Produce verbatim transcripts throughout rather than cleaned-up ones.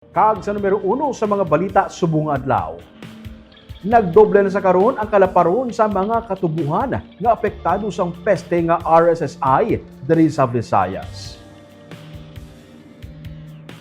Kag sa numero uno sa mga balita subong nga adlaw, nagdoble na sa karon ang kalaparon sa mga katubuhan nga apektado sang peste nga R S S I diri sa Visayas.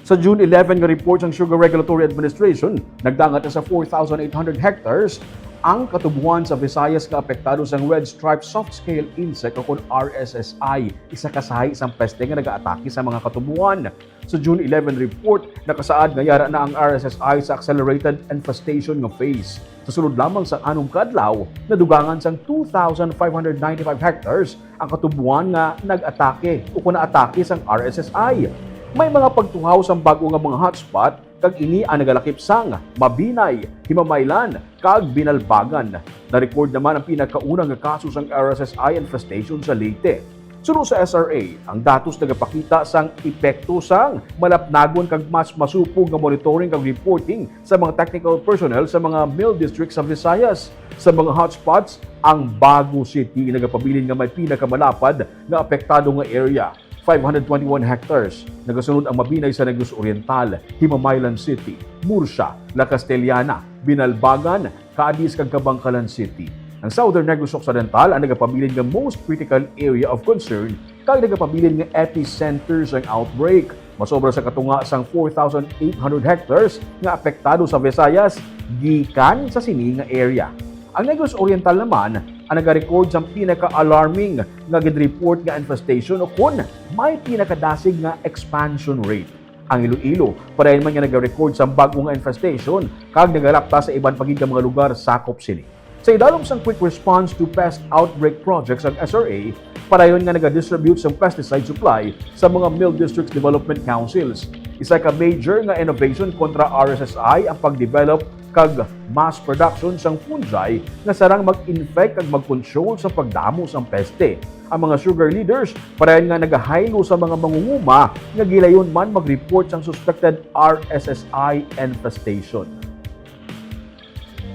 Sa June eleven nga report sang Sugar Regulatory Administration, nagdangat na sa four thousand eight hundred hectares ang katubuhan sa Visayas nga apektado sang red stripe soft scale insect o kon R S S I, isa ka sahi sang peste nga nagaatake sa mga katubuhan. Sa June eleven report, nakasaad nga yara na ang R S S I sa accelerated infestation nga phase. Sa sulod lamang sa anom ka adlaw, nadugangan sang two thousand five hundred ninety-five hectares ang katubuhan nga nag-atake o kon naatake sang R S S I. May mga pagtuhaw sang bag-o nga mga hotspot, kag ini ang nagalakip sang Mabinay, Himamaylan, kag Binalbagan. Na-record naman ang pinakauna nga kaso sang R S S I infestation sa Leyte. Suno sa S R A, ang datos nagapakita sang epekto sang malapnagon kag mas masupog nga monitoring kag reporting sa mga technical personnel sa mga mill districts sa Visayas. Sa mga hotspots, ang Bago City nagapabilin nga may pinakamalapad nga apektado nga area, five hundred twenty-one hectares. Nagasunod ang Mabinay sa Negros Oriental, Himamaylan City, Murcia, La Castellana, Binalbagan, Cadiz kag Kabankalan City. Ang Southern Negros Occidental ang nagapabilin nga most critical area of concern kag nagapabilin nga epicenter sang outbreak. Masobra sa katunga sang four thousand eight hundred hectares nga apektado sa Visayas gikan sa sini nga area. Ang Negros Oriental naman ang nagarecord sang pinaka-alarming nga gid-report nga infestation o kon may pinakadasig nga expansion rate. Ang Iloilo, padayon man nga nagarecord sang bag-o nga infestation kag nagalapta sa iban pa gid nga mga lugar sakop sini. Sa idalom sang Quick Response to Pest Outbreak Project sang S R A, padayon nga nagadistribute sang pesticide supply sa mga Mill Districts Development Councils. Isa ka major nga innovation kontra R S S I ang pagdevelop kag mass production sang fungi nga sarang mag-infect kag mag-control sa pagdamo sang peste. Ang mga sugar leaders padayon nga nagahaylo sa mga mangunguma nga gilayon man mag-report sang suspected R S S I infestation.